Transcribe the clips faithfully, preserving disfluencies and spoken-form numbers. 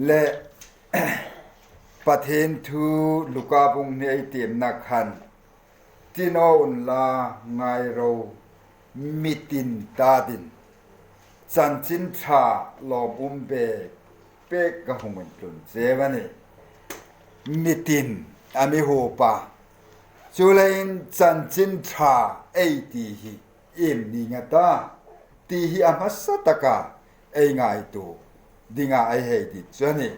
Le Pathien thu Luka bung hni ei tiemna khan, "Ti naw unla, ngai ro, mi tin ta dingin chanchin ṭha lawmum bek bek ka hung intlun cheu a nih." Mi tin a mi huop a. Chuleiin chanchin ṭha ei ti hi iem ni nga ta ti hi a hmasa taka ei ngaituo dinga ei hei dit chu a nih.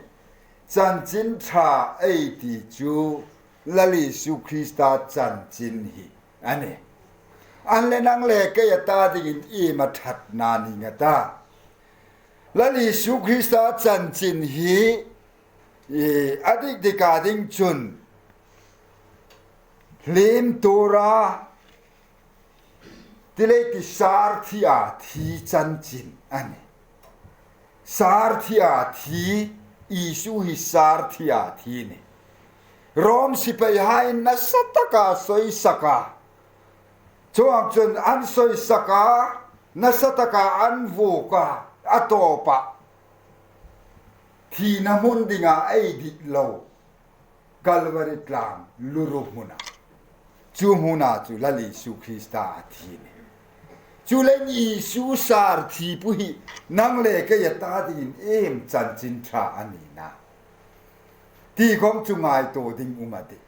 Chanchin ṭha ei ti chu Lal Isu Krista chanchin hi a nih. An le nang le kei a ta dingin iem a ṭhatna ni nga ta? Lal Isu Krista chanchin hi, i, a dik dika ding chun hlim tura ti lei ti sar thi a thi chanchin a nih. Sar thi a thi, Isu hi sar thi a thi a nih. Rom sipaihaiin nasa taka soisak a. Chuongchun an soisak a, nasa taka an vuok a, a tawpa thina hmun dinga ei dit lo Kalvari tlang luru hmuna. Chu hmuna chu Lal Isu Krista a thi a nih. Chuleiin Isu sar thi pu hi nang le kei a ta dingin iem chanchin ṭha a ni na ti khom chu ngaituo ding um a tih.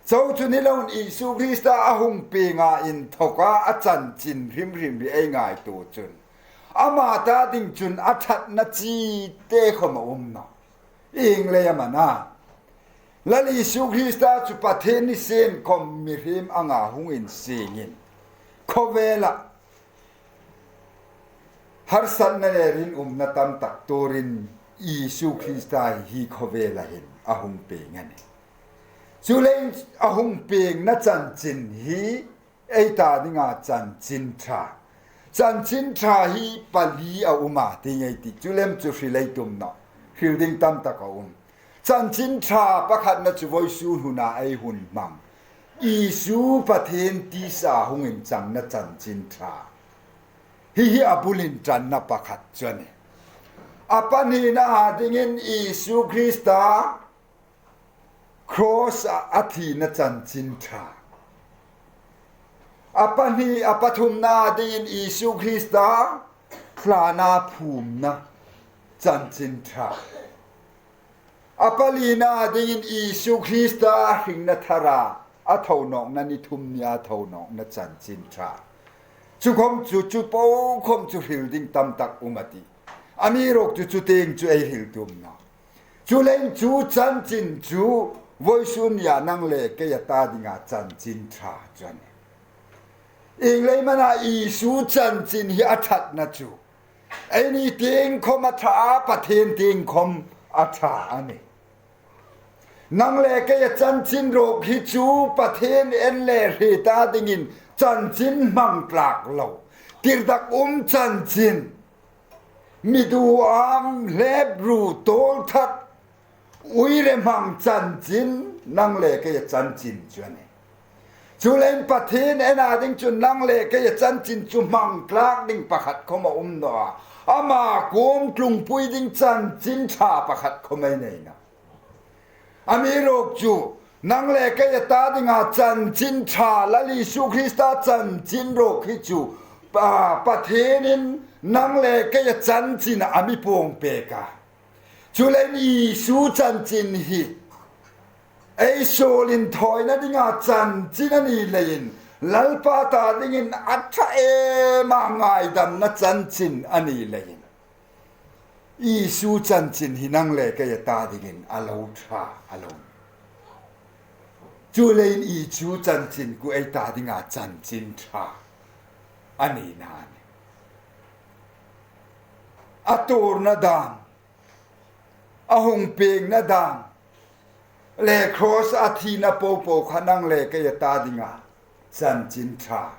Chu chu ni loin Isu Krista a hung pienga inthoka a chanchin hrim hrim hi ei ngaituo chun, ama ta ding chun a ṭhatna chi te khom a um nawh. Ieng lei am a na? Lal Isu Krista chu Pathien nisien khom mihriem anga hung insiengin, khawvela harsatna le rinumna tam tak tuorin Isu Krista hi khawvela hin a hung pieng a nih. Chuleiin a hung piengna chanchin hi ei ta dinga chanchin ṭha. Chanchin ṭha hi pali a um a, ti ngei ti chu lem chu hril ei tum nawh. Hril ding tam tak a um. Chanchin ṭha pakhatna chu vawisun huna ei hun hmang, Isu Pathien tisa hung inchangna chanchin ṭha. Hi hi a bul inṭanna pakhat chu a nih. A pahnina a dingin Isu Krista cross-a a thina chanchin ṭha. A pahni, a pathumna dingin Isu Krista thlana phumna chanchin ṭha. A palina dingin Isu Krista hringna thara a thonawkna, ni thum nia thonawkna chanchin ṭha. Chu khom chu, chu po khom chu hril ding tam tak um a tih. Amiruokchu chu tieng chu ei hril tum nawh. Chuleiin chu chanchin chu vawisun nia nang le kei a ta dinga chanchin ṭha chu a nih. Ieng lei am a na Isu chanchin hi a ṭhatna chu? Eini tieng khom a ṭha a, Pathien tieng khom a ṭha a nih. Nang le kei a chanchin ruok hi chu Pathien en le hre ta dingin chanchin hmang tlak lo, tirdakum chanchin, mi duam, hlep ru, tawl that, uire hmang chanchin, nang le kei a chanchin chu a nih. Chuleiin Pathien ena ding chun nang le kei a chanchin chu hmang tlak ding pakhat khom a um nawh a. Ama kuom tlungpui ding chanchin ṭha pakhat khom ei nei nawh. Amiruokchu nang le kei a ta dinga chanchin ṭha, Lal Isu Krista chanchin ruok hi chu, Pa, Pathienin nang le kei a chanchin a mi puong pek a. Chuleiin Isu chanchin hi ei suol inthawina dinga chanchin a ni leiin, Lalpa ta dingin a ṭha ema ngaidamna chanchin a ni leiin, Isu chanchin hi nang le kei a ta dingin a lo ṭha a lo. Chuleiin Isu chanchin chu ei ta dinga chanchin ṭha a ni nawh. A tuorna dam, a hung piengna dam, le cross-a thina po po kha nang le kei a ta dinga chanchin ṭha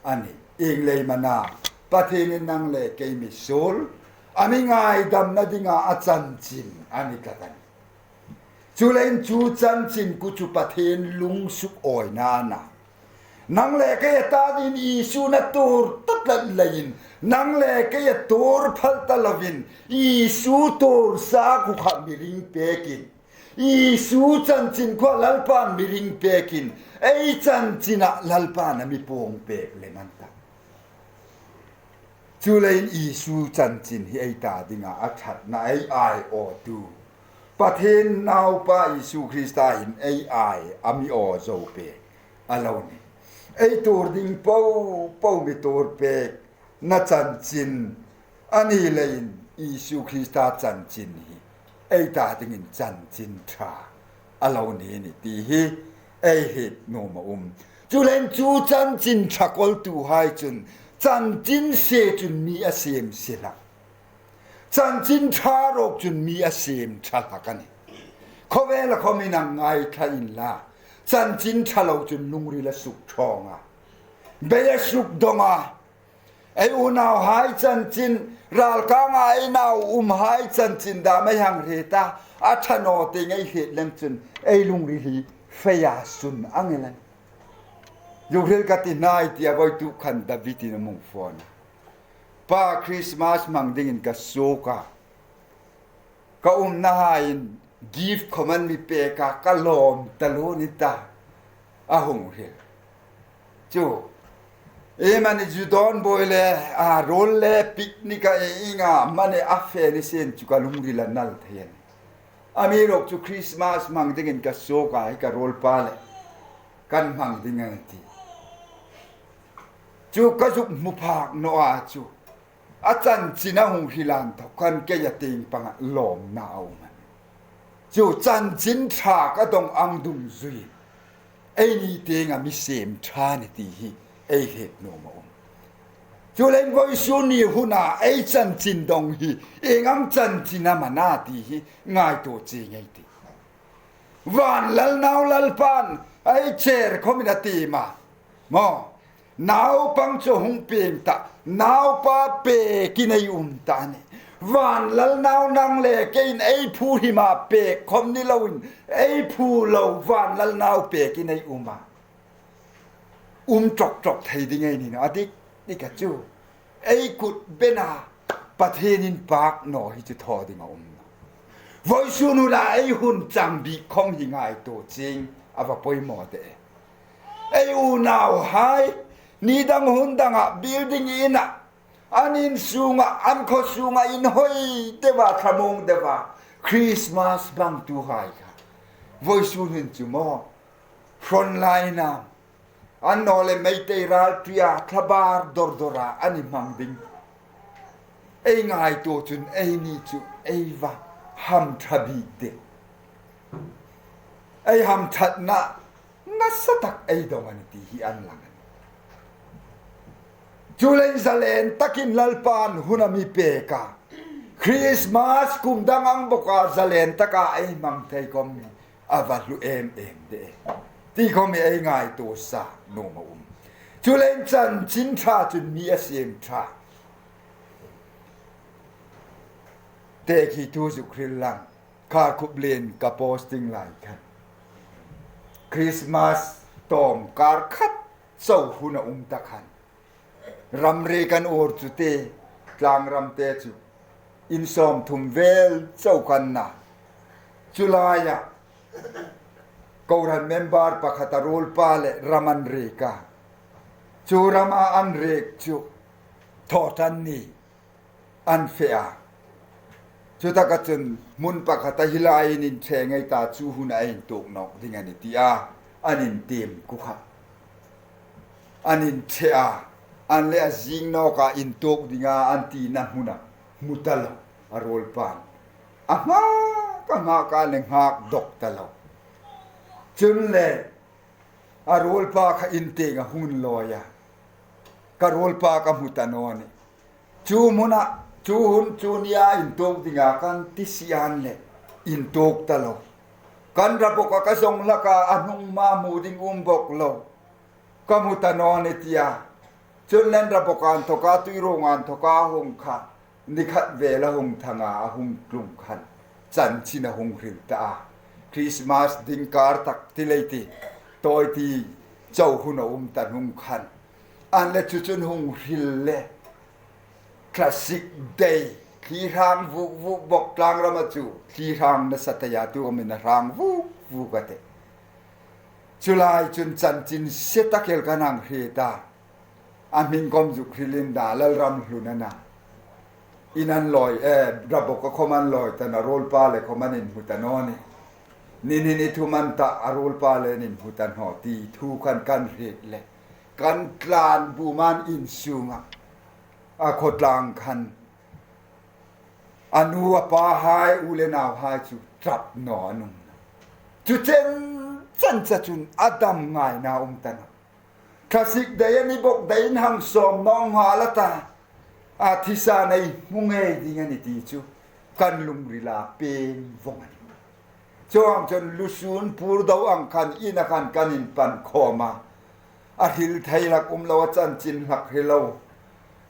a nih. Ieng lei am a na? Pathienin nang le kei mi suol a mi ngaidamna dinga a chanchin a ni tlat a nih. Chuleiin chu chanchin chu chu Pathien lung sukawina a na. Nang le kei a ta dingin Isu a tuor ta tlat leiin, nang le kei a tuor phal ta loin, Isu tuor sa khu kha mi ring pekin, Isu chanchin khu Lalpan mi ring pekin, ei chanchin a Lalpan a mi puong pek lem an ta. Chuleiin Isu chanchin hi ei ta dinga a ṭhatna, ei aiawtu, Pathien Naupa Isu Krista hin ei ai a mi aw zo pek a lo nih. Ei tuor ding popo mi tuor pekna chanchin a ni leiin Isu Krista chanchin hi ei ta dingin chanchin ṭha a lo ni a nih ti hi ei hriet nuom a um. Chuleiin chu chanchin ṭha kawltuhai chun chanchin sie chun mi a siem si hlak. Chanchin ṭha ruok chun mi a siem ṭha hlak a nih. Khawvela khawm in a ngaithla inla, chanchin ṭha lo chun lungril a suk ṭhawng a, bei a suk dawng a. Ei unauhai chanchin, ralkanga ei nau umhai chanchin dam ei hang hriet a, a ṭha naw tieng ei hriet lem chun ei lungril hi fei a sun ang el a nih. Lungril ka ti hnai tia voituk khan David in a mi phone a. Pa, Christmas hmang dingin ka suok a, ka umnahaiin gift khawm an mi pek a, ka lawm taluo ni ta, a hung hril. Chu, iemani zu dawn buoi le, a ruol le picnic a ei inga mani a fe ni sien chu ka lungril a nal thei a nih. Amiruokchu Christmas hmang dingin ka suok a, hi ka ruolpa le kan hmang ding a nih ti chu ka zuk hmu phak naw a chu, a chanchin a hung hril inthok khan kei a tieng panga lawmna a um a nih. Chu chanchin ṭha ka dawng ang dungzuiin eini tienga mi siem ṭha a nih ti hi ei hriet nuom a um. Chuleiin vawisun ni huna ei chanchin dawng hi ieng ang chanchin am a na ti hi ngaituo chieng ei tih. Van lal nau Lalpan ei chair khawmin a tiem a, maw? Naupang chu hung pieng ta, naupa pekin ei um ta a nih. Van lal nau nang le keiin ei phu hima pek khawm ni loin, ei phu lo van lal nau pekin ei um a, um ṭawk ṭawk thei ding ei ni naw a, dik dik a chu. Ei kut bena Pathien inpak naw hi chu thaw ding a um naw. Vawisun huna ei hun chang bik khawm hi ngaituo chieng a va poimaw de. Ei unauhai ni dang hun danga building ina, an in sunga, an khaw sunga inhawi deuva, thlamuong deuva Christmas hmangtuhai kha, vawisun hin chu maw, front line-a, annawleh Meitei raltria thlabar dor dora an hmang ding ei ngaituo chun eini chu ei va hamṭha bik de. Ei hamṭhatna nasa tak ei dawng a nih ti hi a lang a nih. Chuleiin zalen takin Lalpan hun a mi pek a, Christmas kum dang ang boka zalen taka ei hmang thei khawm hi a va hlu em em de ti khawm hi ei ngaituo sa nuom a um. Chuleiin chanchin ṭha chun mi a siem ṭha. Tekhi thu zuk hril lang, Kharkhup lien ka posting lai khan Christmas tawm kar khat chau hun a um ta khan, ramri kan uor chu te, tlangram te chu in sawmthum vel chau kan na. Chu laia kohran member pakhat a ruolpa le ram an riek a. Chu rama an riek chu Thawṭanni an fe a. Chutaka chun hmun pakhata hi laiin inṭhe ngei ta, chu huna intuok nawk ding a nih tia an intiem kha. An inṭhe a, an le a zing nawka intuok dinga an tina hmuna hmu ta lo a ruolpan. A nghak, a nghak a le nghak dawk ta lo. Chun le a ruolpa kha in tienga hung inlawi a. Ka ruolpa ka hmu ta naw a nih. Chu hmuna, chu hun chu nia intuok dinga kan ti si an le intuok ta lo. Kan ra boka ka zong hlaka a hnung hma hmu ding um bok lo. Ka hmu ta naw a nih tia. Chun le an ra boka inthoka, Tuiruonga inthoka hung kha ni khat vel a hung thanga a hung tlung khan chanchin a hung hril ta a. Christmas ding kar tak ti lei ti, tawite chau hun a um ta hnung khan, an le chu chun hung hril le, thlasik dei, thli hrang vuk vuk bawk, tlang rama chu thli hrang nasa ta a, tu khawmin a hrang vuk vuk a tih. Chu lai chun chanchin se tak el kan hang hriet a. A hming khawm zuk hrilin da, Lalramhlun a na. In an lawi, eh, Rabawka khawm an lawi ta naw, a ruolpa le khawm an inhmu ta naw ni. Ni ni ni thu man ta, a ruolpa le an inhmu ta naw ti thu khan kan hriet le, kan tlan bum an in sunga, a khawtlang khan a nu a pahai, u le nauhai chu ṭap naw an um. Chu chen chan cha chun a dam ngaina um ta naw. Thlasik dei a ni bawk, dei in hang sawm naw nghal a ta. A thisa nei hmu ngei ding a ni ti chu kan lungrila peng vawng a nih. Chuong chun lusun pur do ang khan ina khan kan inpan khawm a. A hril thei hlak um lo, a chanchin hlak hril lo.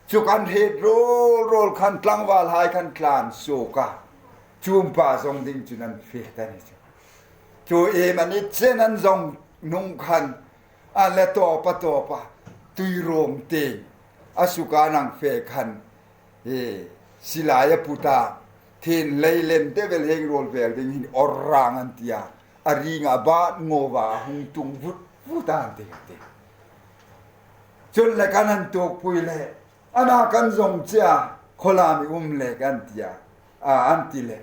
Chu kan hriet ruol ruol khan tlangvalhai khan tlan suok a. Chu um pa zawng ding chun an fe ta ni chu. Chu iem a ni chen an zawng hnung khan, an le tawpa tawpa, Tuiruong tieng a suka an hang fe khan, e, silai a put a, thin lei lem te vel heng ruol vel ding hin awr rang an ti a, a ring a bat ngaw va hung tung vut vut an ti a ti. Chun le kan han tuokpui le, a na kan zawng che a, khawlam i um le kan ti a, a, an ti le,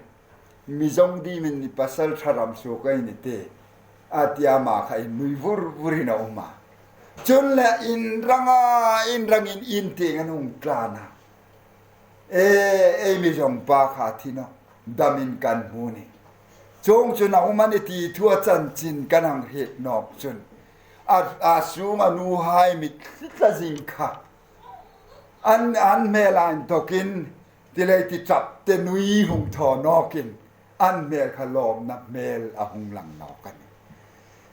mi zawng dingin i pasalṭha ram suok ei ni ti, a ti a, ama kha innui vur vurin a um a. Chun le in ranga, in rangin in tieng an hung tlan a. E, ei mi zawng pa kha thi naw, damin kan hmu ni. Chuong chun a um a ni ti thu a chanchin kan hang hriet nawk chun, a, a sung a nuhai mit tla zing kha, an, an hmel a inthokin, ti lei ti ṭap te nui hung thaw nawkin, an hmel kha lawmna hmel a hung lang nawk a nih.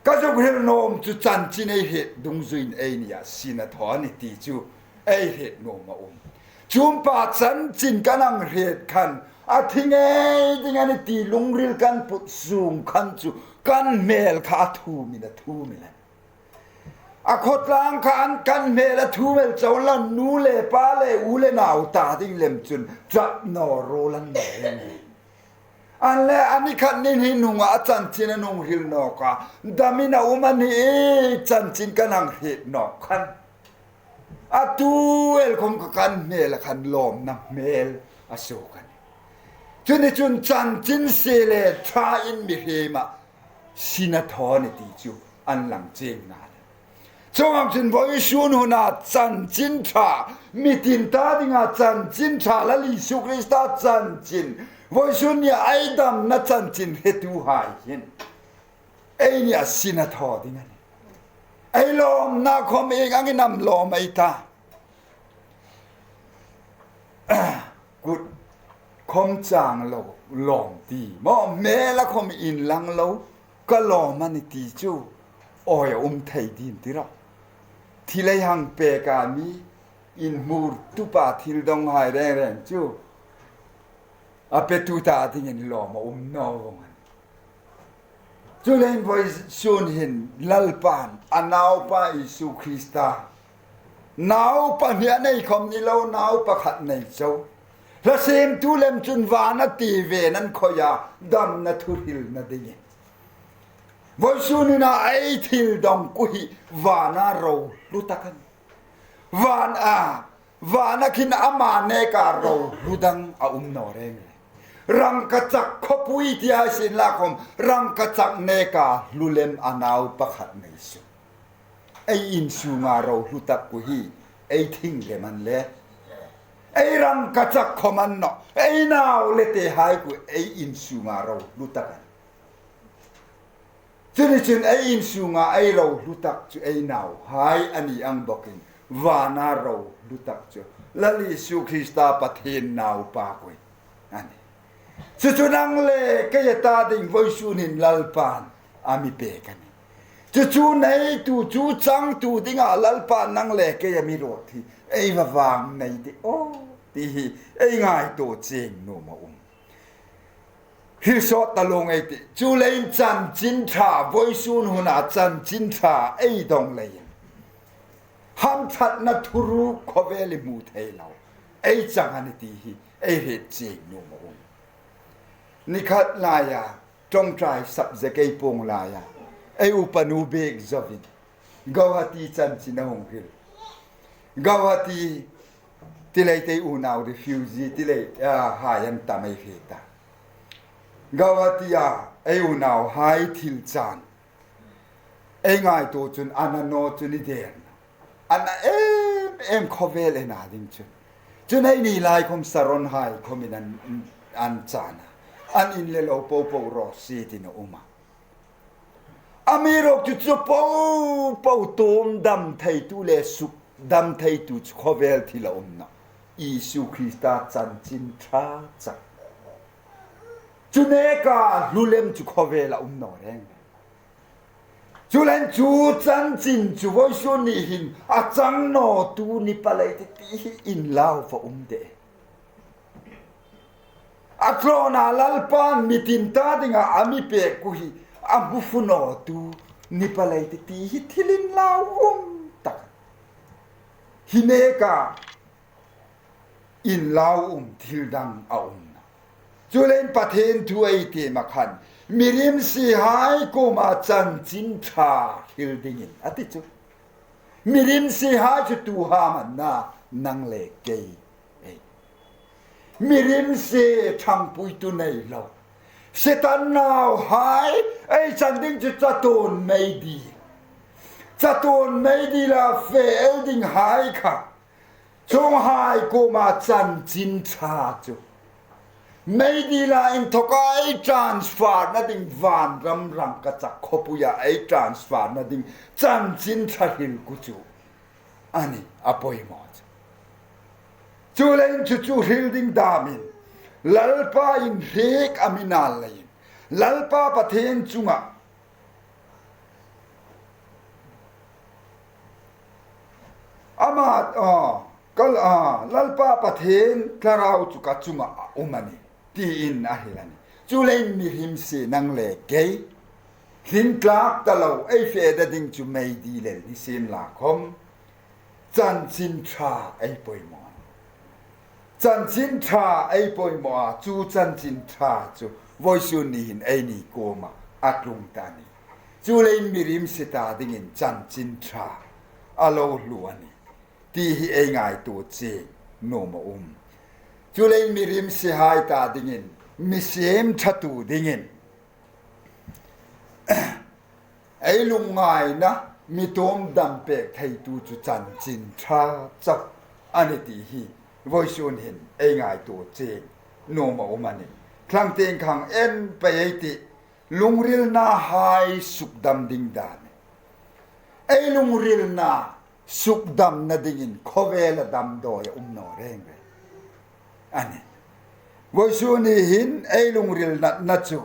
Ka zuk hril nuom chu chanchin ei hriet dungzuiin ei nia sin a thaw a ni ti chu ei hriet nuom a um. Chu um pa chanchin kan hang hriet khan, a thi ngei ding a ni ti lungril kan put sung khan chu kan hmel kha a thumin a thumin a nih. A khawtlang kha an kan hmel a thum el chau la, nu le pa le u le nau ta ding lem chun ṭap naw ruol an ni. An le a ni khat ni hni hnunga a chanchin an hung hril nawk a, damin a um a ni, chanchin kan hang hriet nawk khan, a tu el khawm kha kan hmel a khan lawmna hmel a suok a nih. Chu ni chun chanchin se le ṭhain mihriem a sin a thaw a ni ti chu an lang chieng nghal. Chuong ang chun vawisun huna chanchin ṭha, mi tin ta dinga chanchin ṭha, Lal Isu Krista chanchin, vawisun nia ei damna chanchin hretuhai hin ei nia sin a thaw ding a nih. Ei lawmna khawm ieng angin am lawm ei ta? Kut khawm chang lo lawm ti maw, hmel a khawm inlang lo, ka lawm a ni ti chu awi a um thei ding ti rawh. Thil ei hang pek a mi inhmur tupa thil donghai reng reng chu a petu ta dingin lawm a um naw vawng a nih. Chuleiin vawisun hin Lalpan a naupa Isu Krista, naupa hni a nei khawm ni lo, naupa khat nei chau, hla siemtu lem chun vana ti ve nan khoi a, damna thu hrilna dingin. Vawisun hina ei thil dong ku hi vana ro hlu tak a nih. Van a, vana khin ama neka ro hlu dang a um naw reng reng. Rangkachak khawpui tia sin la khawm, rangkachak neka hlu lem a naupa khat nei suok. Ei insunga ro hlu tak ku hi ei thing lem an le, ei rangkachak khawm a ni naw, ei nau le tehai ku ei insunga ro hlu tak a nih. Chu ni chun ei insunga ei ro hlu tak chu ei nauhai a ni ang bawkin, vana ro hlu tak chu Lal Isu Krista Pathien naupa ku a nih. Chu chu nang le kei a ta ding vawisun hin Lalpan a mi pek a nih. Chu chu neitu, chu changtu dinga Lalpan nang le kei a mi ruot hi ei va vang nei de aw ti hi ei ngaituo chieng nuom a um. Hril sawt ta lo ngei ti. Chuleiin chanchin ṭha, vawisun huna chanchin ṭha ei dong leiin, Hamṭhatna thuruk khawvel i hmu thei lo. Ei chang a ni ti hi ei hriet chieng nuom a um. Ni khat laia, ṭawngṭai subject ei puong laia, ei upanu bek zovin Guwahati chanchin a hung hril. Guwahati ti lei te unau refugee ti lei, ah, hai an tam ei hriet a. Guwahati-a ei unauhai thil chan ei ngaituo chun a na naw chu ni der. A na em em khawvel en a ding chun. Chun eini lai khawm Saron hai khawmin an, an chan a. An in le lo po po raw si ti na um a. Amiruokchu chu po po tuomdam theitu le sukdam theitu chu khawvel thil a um nawh. Isu Krista chanchin ṭha chau. Chu neka hlu lem chu khawvel a um naw reng. Chuleiin chu chanchin chu vawisun ni hin a chang nawtu ni palai ti ti hi inlau va um de. A tlawna Lalpan mi tin ta dinga a mi pek ku hi a hmu fu nawtu ni palai ti ti hi thil inlau um tak. Hi neka inlau um thil dang a um nawh. Chuleiin Pathien thu ei tiem a khan, mi rimsihai kuoma chanchin ṭha hril dingin a ti chu. Mi rimsihai chu tu ham an na, nang le kei ei. Mi rimsi ṭhangpuitu nei lo. Setan nauhai ei chan ding chu chatuon meidil. Chatuon meidila fe el dinghai kha. Chuonghai kuoma chanchin ṭha chu. Meidila inthoka ei transfer na ding vanram rangkachak khawpuia ei transfer na ding chanchin ṭha hril ku chu. A ni a poimaw chu. Chuleiin chu chu hril ding damin. Lalpa inhriek a mi nal leiin. Lalpa Pathien chunga Ama, ah, kal, ah, Lalpa Pathien thlarau chu ka chunga a um a nih, tiin a hril a nih. Chuleiin mi rimsi nang le kei. Hlim tlak ta lo, ei fe da ding chu meidil el ni sien la khawm. Chanchin ṭha ei poimaw. Chanchin ṭha ei poimaw a, chu chanchin ṭha chu vawisun ni hin eini kuoma a tlung ta a nih. Chuleiin mi rimsi ta dingin chanchin ṭha a lo hlu a nih. Ti hi ei ngaituo chieng nuom a um. Chuleiin mi rimsihai ta dingin, mi siem ṭhatu dingin. Ei lungngaina mi tuomdam pek theitu chu chanchin ṭha chau a nih ti hi vawisun hin ei ngaituo chieng nuom a um a nih. Thlangtieng khang en pei ei tih, lungrilnahai sukdam ding dan. Ei lungrilna sukdamna dingin khawvela damdawi a um naw reng reng a nih. Vawisun ni hin ei lungril natna chu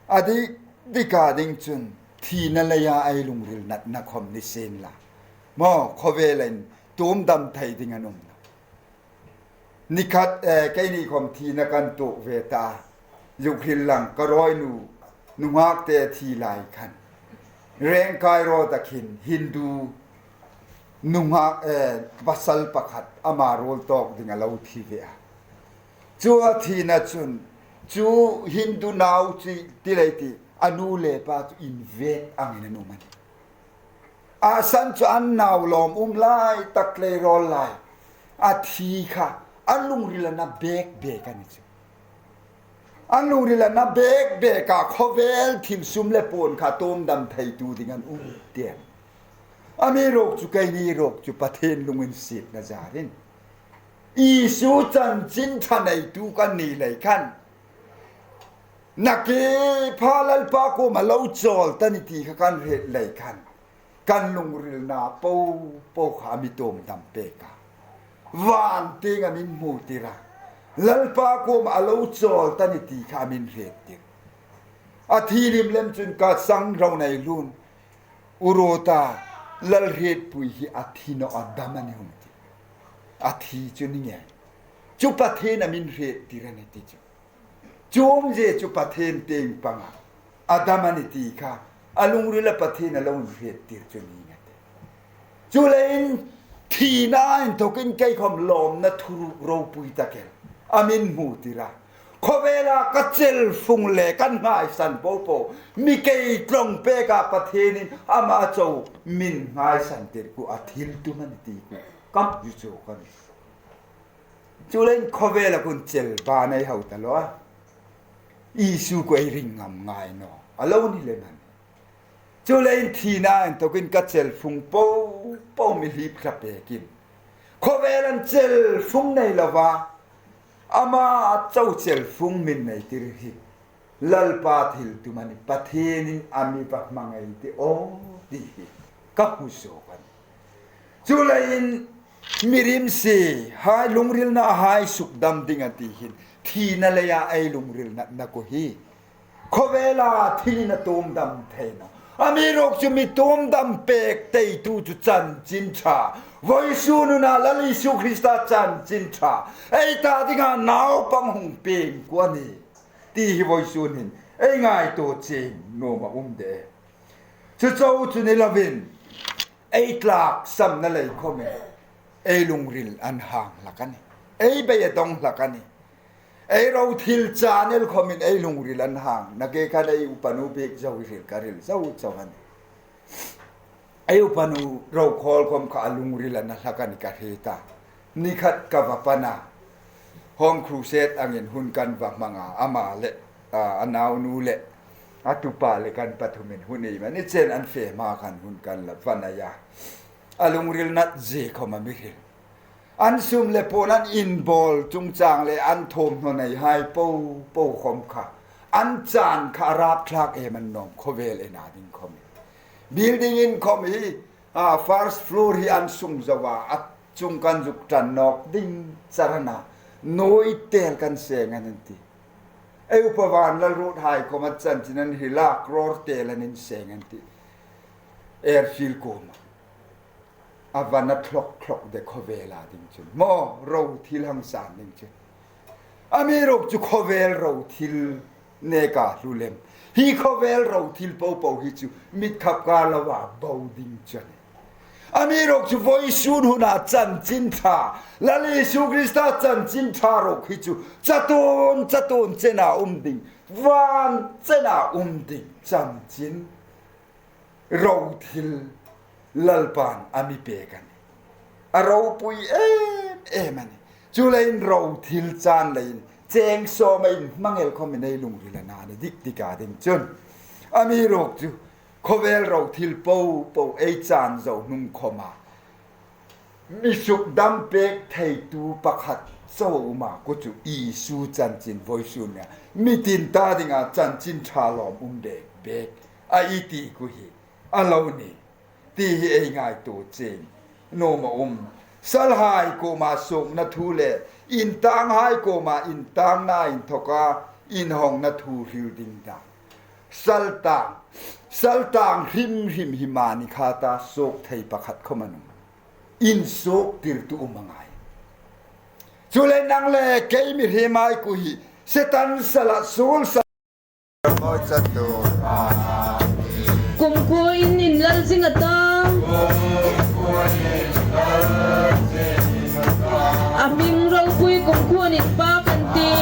a dik dika ding chun thina leia ei lungril natna khawm ni sien la. Maw, khawvela intuomdam thei ding an um naw. Ni khat, eh, keini khawm thina kan tuok ve ta. Zuk hril lang ka rawi nu, nunghak te thi lai khan. Rengkai Road-a khin Hindu nunghak, eh, pasal pakhat ama ruol tawk dinga lo thi ve a. Chu a thina chun, chu Hindu nau chu ti lei ti, a nu le pa chu invet angin an um a nih. A san chu an nau lawm um lai tak lei rawl lai. A thi kha, an lungrila na bek bek a ni chu. An lungrila na bek bek a khawvel thil sum le puon kha tuomdam theitu ding an um ti a. Amiruokchu keini ruok chu Pathien lunginsietna zarin. Isu chanchin ṭha neitu kan ni lei khan. Nakie pha Lalpa kuoma lo chawl ta ni ti kha kan hriet lei khan. Kan lungrilna po po kha a mi tuomdam pek a. Van tienga min hmu tir a. Lalpa kuoma a lo chawl ta ni ti kha a min hriet tir. A thi lim lem chun ka sang ro nei lun. U ruota Lalhrietpui hi a thi naw a dam a ni hung ti. A thi chu ni nge. Chu Pathien a min hriet tir a ni ti chu. Chuong zie chu Pathien tieng panga a dam a ni ti kha, a lungrila Pathien a lo hriet tir chu ni nge te. Chuleiin thina inthokin kei khawm lawmna thuruk ropui tak el a min hmu tir a. Khawvela ka chelfung le kan ngaisan popo, mi kei tlawng peka Pathienin ama chau min ngaisan tir khu a thil tum a ni ti khu ka hmu chu ka ni. Chuleiin khawvela khun chel ban ei hau ta lo a. Isu khu ei ring ngam ngai naw a lo ni lem a nih. Chuleiin thina inthokin ka chelfung popo mi hlip tla pekin, khawvelan chelfung nei lova, ama chau chelfung min nei tir hi Lalpa thil tum a nih, Pathienin a mi va hmangai ti aw ti hi ka hmu suok a nih. Chuleiin mi rimsi hai, lungrilna hai sukdam ding a ti hin thina leia ei lungril natna khu hi khawvela thilin a tuomdam thei naw. Amiruokchu mi tuomdam pek teitu chu chanchin ṭha, voisun huna Lal Isu Krista chanchin ṭha, ei ta dinga naupang hung pieng khu a nih ti hi voisun hin ei ngaituo chieng nuom a um de. Chu chau chu ni lovin, ei tlak samna lei khawmin ei lungril an hang hlak a nih. Ei bei a dong hlak a nih. Ei ro thil chan el khawmin ei lungril an hang. Nakie khan ei upanu bik zo hril ka hril zo chau a nih. Ei upanu ro khawl khawm kha a lungril a na hlak a nih ka hre ta. Ni khat ka va pan a, Home Crusade angin hun kan va hmang a, ama le, a, a naunu le a tupa le kan pathumin hun ei mani chen an fe hma khan hun kan la va nei a. A lungril nat zie khawm a mi hril. An sum le pawn an inbawl chungchang le an thawmhnaw nei hai popo khawm kha an chan kha a rapthlak em an nawm, khawvel ena ding khawm. Building in khawm hi, a, first floor hi an sung zo a, a chung kan zuk ṭan nawk ding char a na, nuoi tel kan seng an ti. Ei upa Vanlalruothai khawm a chanchin an hril a, crore tel an inseng an ti. Airfield kuoma a va na thlok thlok de khawvela ding chun. Maw, ro thil hang san ding chun. Amiruokchu khawvel ro thil neka hlu lem. Hi khawvel ro thil popo hi chu mit khap kar lova bo ding chu a nih. Amiruokchu voisun huna chanchin ṭha, Lal Isu Krista chanchin ṭha ruok hi chu chatuon chatuon chena um ding, van chena um ding chanchin ro thil Lalpan a mi pek a nih. A ropui em em a nih. Chuleiin ro thil chan leiin cheng sawm ei hmang el khawmin ei lungril a na a nih dik dik a ding chun. Amiruokchu khawvel ro thil popo ei chan zo hnung khawma mi sukdam pek theitu pakhat chau a um a, kha chu Isu chanchin voisun nia mi tin ta dinga chanchin ṭha lawm um bek bek a, i ti khu hi a lo ni ti hi ei ngaituo chieng nuom a um. Salhai kuoma suokna thu le intanghai kuoma intangna inthoka inhawngna thu hril ding ta. Saltang, saltang hrim hrim hi mani kha ta suok thei pakhat khawm a um. Insuok tirtu um a ngai. Chule nang le kei mihriem hai khu hi Setan sala suol sa. Kumkhuoin inlal zing a ta. A hming ropui kumkhuoin inpak an tih.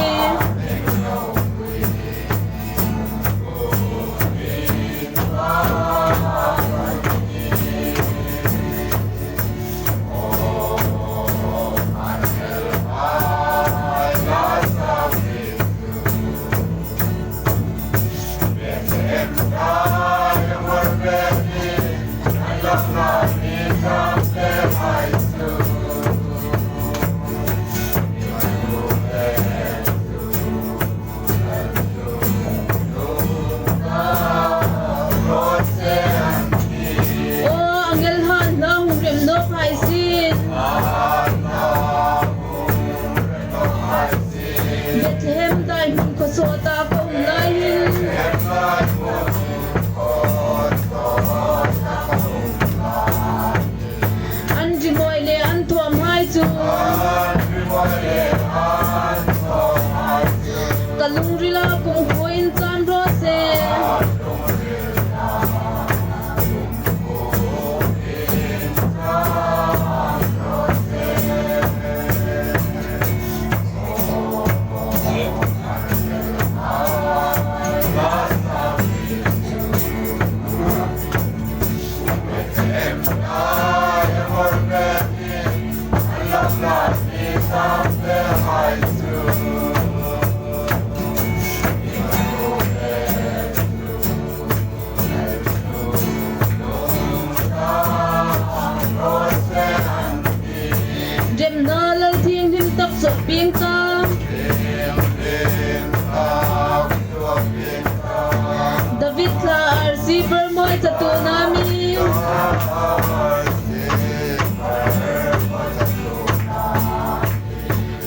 Chatuona mi.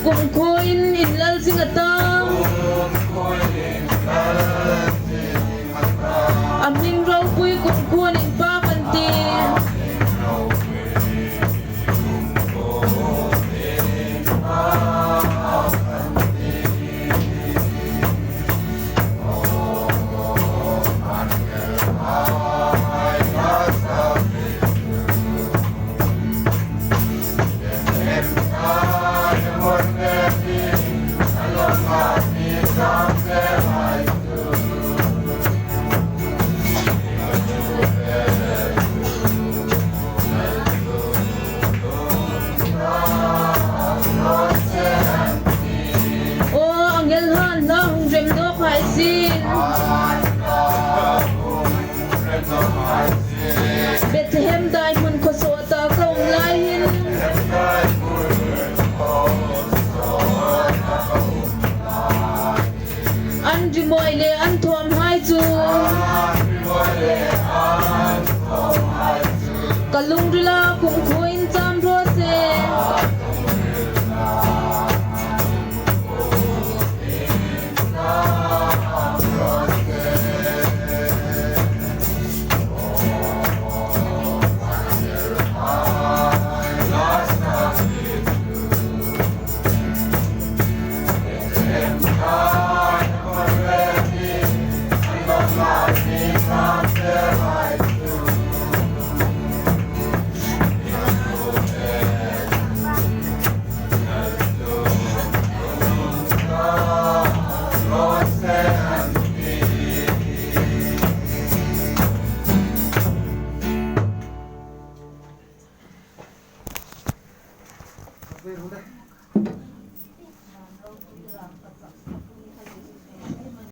Kumkhuoin inlal zing a ta. A hming ropui kumkhuoin inpak an tih. Aw, angel han la hung rem nawk hai sin.